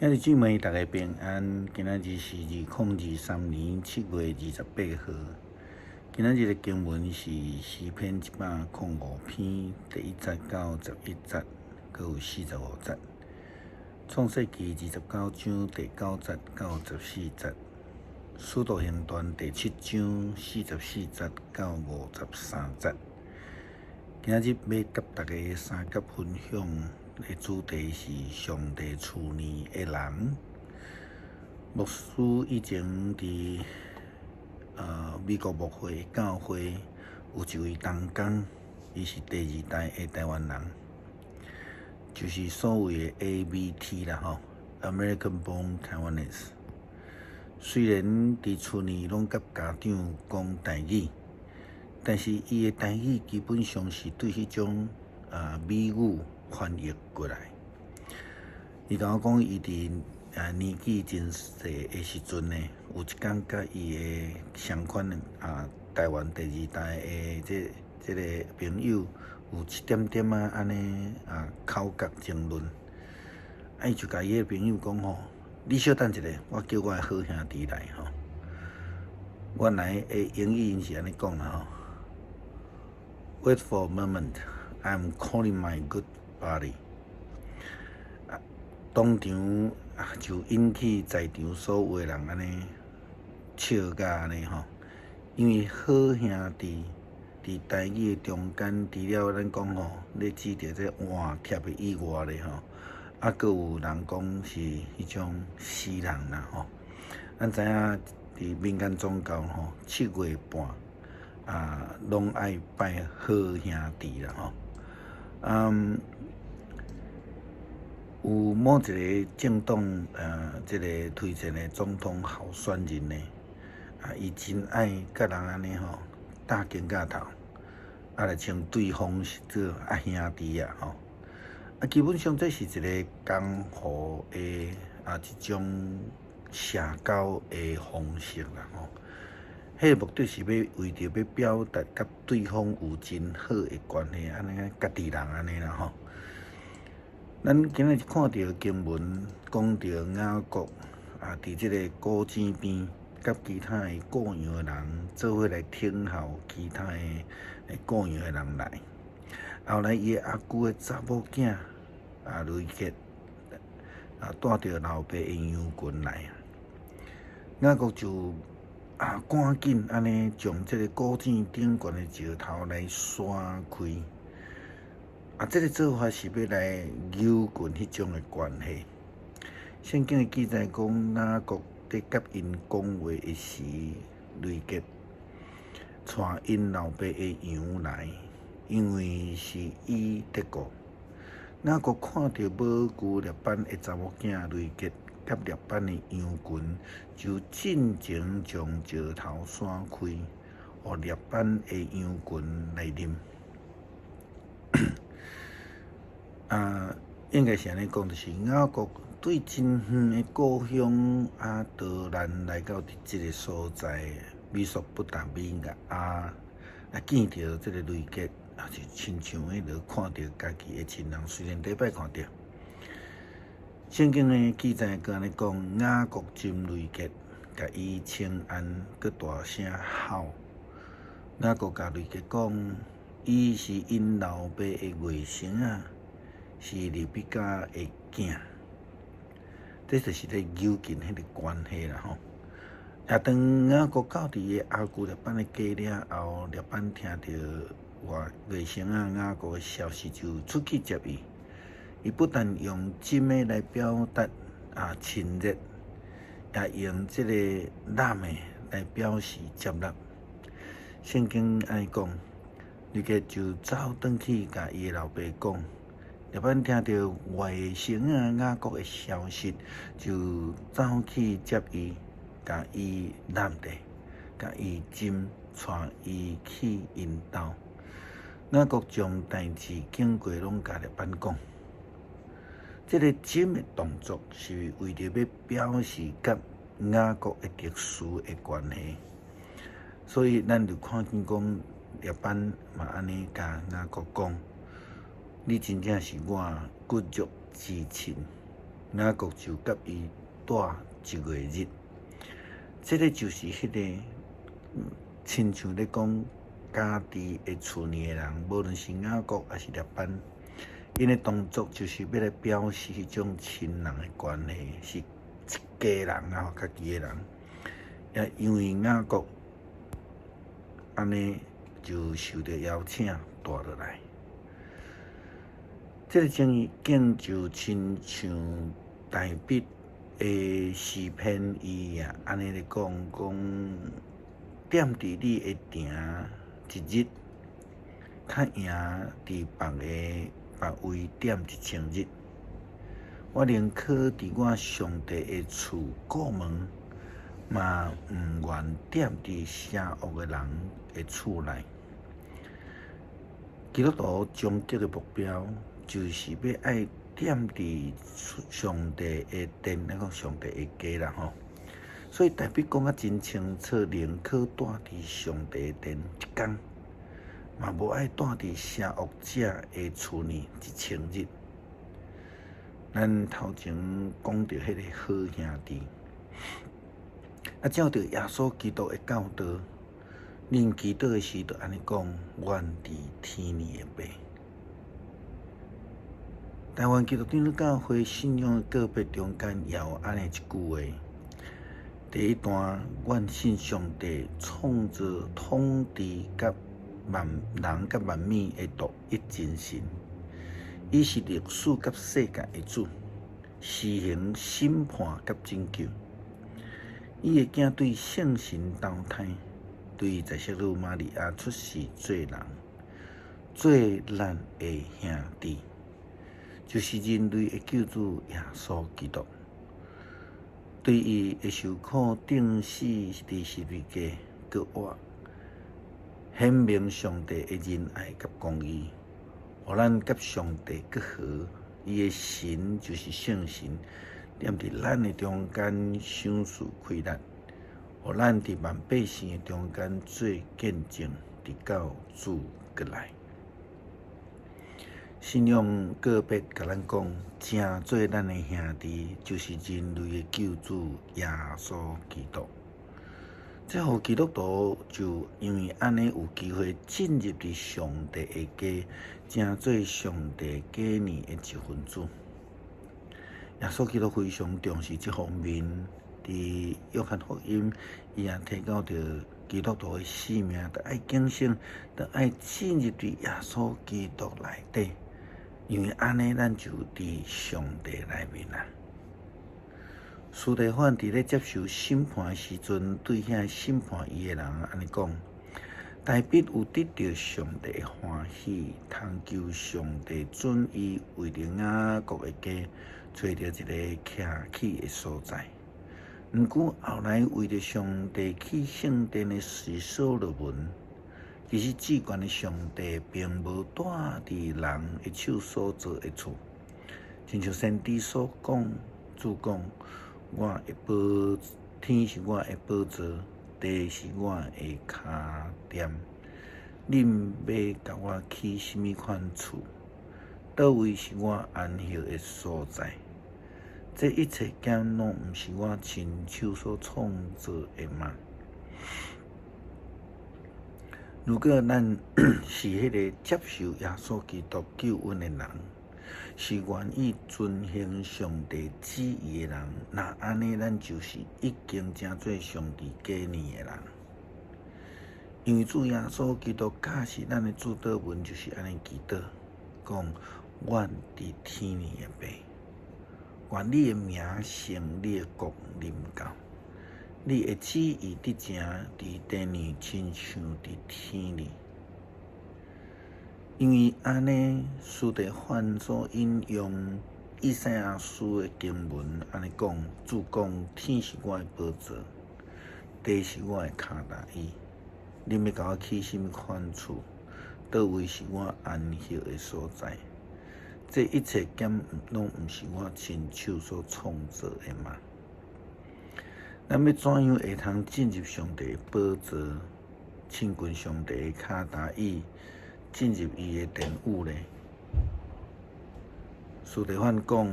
兄弟姊妹，大家平安。今仔日是2023年7月28號。今仔日的經文是詩篇105篇第1節到11節，閣有45節。創世記29章第9節到14節。使徒行傳第七章44節到53節。今仔日欲佮大家相佮分享的主題是上帝賜恩的人。牧師以前佇美國牧會教會有一位同工，伊是第二代的台灣人，就是所謂的 ABT 啦吼，American Born Taiwanese。雖然佇厝內攏佮家長講台語，但是伊的台語基本上是對彼種美語翻譯過來。伊共我講，伊佇年紀真細的時陣呢，有一工佮伊的相款台灣第二代的這個朋友有一點點仔按呢口角爭論，伊就共伊的朋友講吼：“你小等一下，我叫我的好兄弟來吼。”原來的英語𪜶是按呢講啦吼：“Wait for a moment, I'm calling my good buddy。”當場就引起在場所有的人按呢笑甲按呢吼，因為好兄弟佇台語的中間，除了咱講吼，咧指著這換帖的以外咧吼，閣有人講是彼種死人啦吼。咱知影佇民間宗教吼，7月半攏愛拜好兄弟啦吼。有某一个政黨，這个推薦的總統候選人呢，伊真愛佮人按呢吼搭肩胛頭，來稱對方是做阿兄弟啊吼。基本上這是一个江湖的一種社交的方式啦吼。彼个目的是欲為著欲表達佮對方有真好的關係，按呢家己人按呢啦吼。咱今仔日看著經文，講著雅各佇這个古井邊，佮其他的顧羊的人做伙來等候其他的顧羊的人來。後來伊的阿舅的查某囝雷結帶著老爸的羊群來，雅各就趕緊按呢將這个古井頂懸的石頭來徙開。這个做法是欲來扭近彼種的關係。聖經的記載講，雅各佇佮𪜶講話的時，雷結帶𪜶老爸的羊來，因為是伊得顧。雅各看著母舅拉班的查某囝雷結佮拉班的羊群，就進前將石頭徙開，予拉班的羊群來啉。應該是按呢講，就是雅各對真遠的故鄉逃難來到佇這个所在，美索不達米亞，見著這个雷結，就親像彼落看著家己的親人，雖然第一擺看著。聖經的記載閣按呢講，雅各枕雷結，共伊請安，閣大聲吼。雅各共雷結講，伊是𪜶老爸的外甥仔，是利百加的囝，這就是咧扭近彼个關係啦吼。當雅各到佇伊阿舅拉班的家了後，拉班聽著外甥仔雅各的消息，就出去接伊。伊不但用枕的來表達親熱，也用這个攬的來表示接納。聖經按呢講，雷結就走轉去共伊的老爸講。拉班聽著外甥仔雅各的消息，就走去接伊，共伊攬著，共伊枕，帶伊去𪜶兜。雅各將代誌經過攏共拉班講。這个枕的動作是為著欲表示佮雅各的特殊的關係，所以咱就看見講拉班嘛按呢共雅各講：“你真正是我骨肉至親。”雅各就佮伊蹛一月日。這个就是彼个親像咧講，家己的厝內的人，無論是雅各抑是拉班，𪜶的動作就是欲來表示彼種親人的關係，是一家人啊，家己的人。也因為雅各按呢就受著邀請蹛落來。這个情景就親像大衛的詩篇，伊也按呢咧講，講踮佇你的埕一日，較贏佇別个別位踮1000日。我寧可佇我上帝的厝顧門，嘛毋願踮佇邪惡的人的厝內。基督徒終極的目標，就是欲愛踮佇上帝的殿，咱講上帝的家啦吼。所以大衛講甲真清楚，寧可蹛佇上帝的殿一工，嘛無愛蹛佇邪惡者的厝內1000日。咱頭前講著彼個好兄弟，啊，照著耶穌基督的教導，恁祈禱的時就按呢講：願佇天裡的父。台灣基督長老教會信仰的告白中間也有按呢一句話。第一段，願信上帝創造統治佮萬人佮萬物的獨一真神，伊是歷史佮世界的主，施行審判佮拯救。伊的囝對聖神投胎，對在聖女瑪利亞出世做人，做咱的兄弟，就是人類的救主耶穌基督。對伊的受苦、釘死佇十字架，閣活，顯明上帝的仁愛佮公義，予咱佮上帝閣和。伊的神就是聖神，踮佇咱的中間賞賜氣力，予咱佇萬百姓的中間做見證，直到主閣來。信仰告白共咱講，成做咱的兄弟，就是人類的救主耶穌基督。這予基督徒就因為按呢有機會進入佇上帝的家，成做上帝家裡的一份子。耶穌基督非常重視這方面，佇約翰福音，伊也提到著基督徒的使命，著愛警醒，著愛進入佇耶穌基督內底。因為按呢，咱就佇上帝內面啊。司提反佇咧接受審判的時陣，對遐審判伊的人按呢講：大衛有得著上帝的歡喜，通求上帝准伊為著雅各的家揣著一个徛起的所在。毋過後來為著上帝起聖殿的是所羅門。其實至懸的上帝並無蹛佇人的手所造的厝，親像先知所講，主講：我的寶天是我的寶座，地是我的跤墊。恁欲共我起啥物款厝？佗位是我安歇的所在？這一切敢攏毋是我親手所創造的嗎？如果咱是彼个接受耶穌基督救恩的人，是願意遵行上帝旨意的人，那按呢，咱就是已經成做上帝家裡的人。因為主耶穌基督教示咱的主禱文就是按呢祈禱，講願佇天裡的父，願你的名聖，你的國臨到。你的旨意得成佇地裡，親像佇天裡。因為按呢，司提反所引用以賽亞書的經文按呢講，主講天是我的寶座，地是我的跤踏椅。恁欲共我起啥物款厝？佗位是我安歇的所在？這一切敢攏毋是我親手所創造的嗎？咱欲怎樣會通進入上帝的寶座，親近上帝的跤踏椅，進入伊的殿宇呢？司提反講，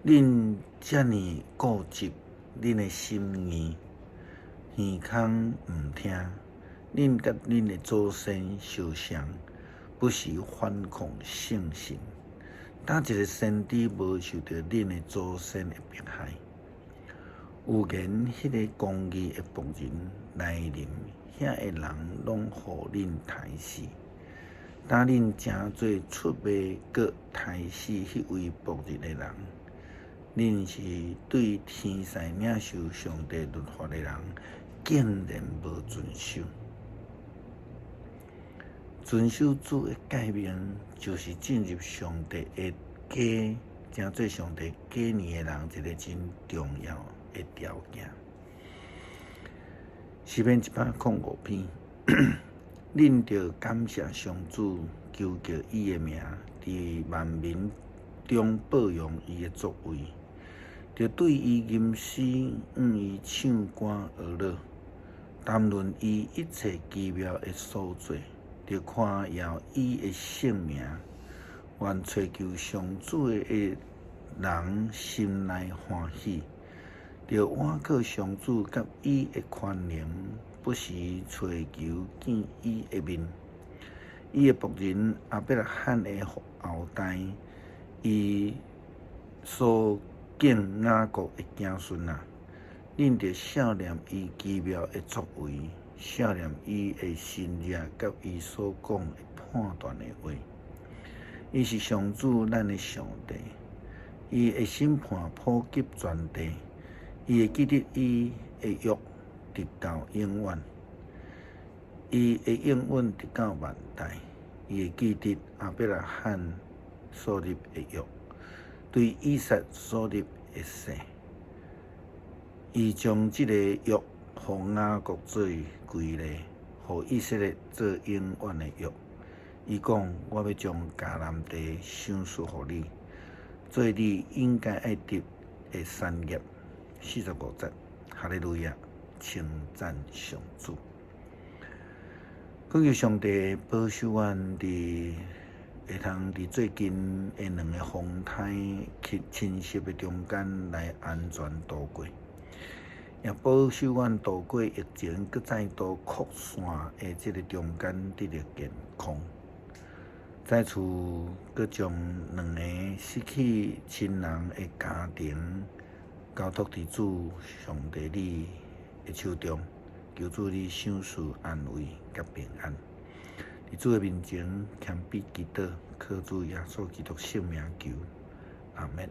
恁遮爾固執恁的心意，耳空毋聽，恁佮恁的祖先相像，不時反抗聖神。佗一个先知無受著恁的祖先的迫害？有緣彼个公義的僕人來臨，遐个人攏予恁刣死。當恁成做出賣閣刣死彼位僕人的人，恁是對天使領受上帝律法的人，竟然無遵守。遵守主的誡命，就是進入上帝的家，成做上帝家裡的人，一个真重要的條件。詩篇105篇，恁著感謝上主，求告伊的名，佇萬民中報揚伊的作為，著對伊吟詩，向伊唱歌學樂，談論伊一切奇妙的所作，著誇耀伊的聖名。願揣求上主的人心內歡喜，著倚靠上主佮伊的權能，不時揣求見伊的面。伊的僕人亞伯拉罕的後代，伊所揀雅各的子孫啊！恁著想念伊奇妙的作為，想念伊的神蹟佮伊所講的判斷的話。伊是上主咱的上帝，伊會審判普及全地，伊會記得伊的約直到永遠，伊的應允直到萬代，伊會記得亞伯拉罕所立的約，對以撒所立的誓。伊將這个約予雅各做規例，予以色列做永遠的約。伊講：我欲將迦南地賞賜予你，做你應該愛得的產業。45節，哈利路亞，稱讚上主。懇求上帝保守阮佇會通佇最近的兩个風颱侵襲的中間來安全度過，也保守阮度過疫情閣再度擴散的這个中間得著健康。再次閣將兩个失去親人的家庭交託佇主上帝你的手中，求主你賞賜安慰佮平安。佇主的面前謙卑祈禱，靠主耶穌基督聖名求，阿們。